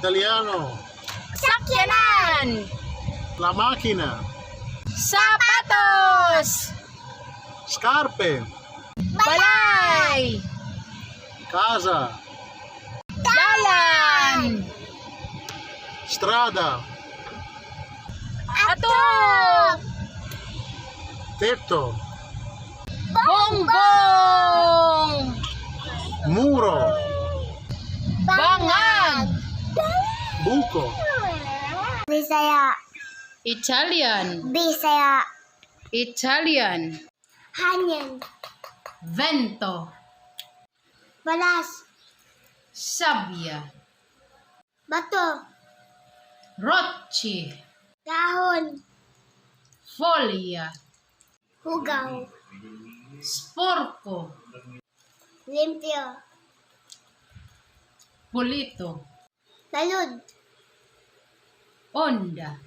Italiano. Sakyanan. La macchina. Sapatos. Scarpe. Balay. Casa. Dalan. Strada. Atok. Tetto. Bongbong. Muro. Bangag. Buco. Bisaya. Italian. Bisaya. Italian. Hangin. Vento. Balas. Sabbia. Bato. Rocci. Dahon. Foglia. Hugaw. Sporco. Limpyo. Pulito. Balud. Onda.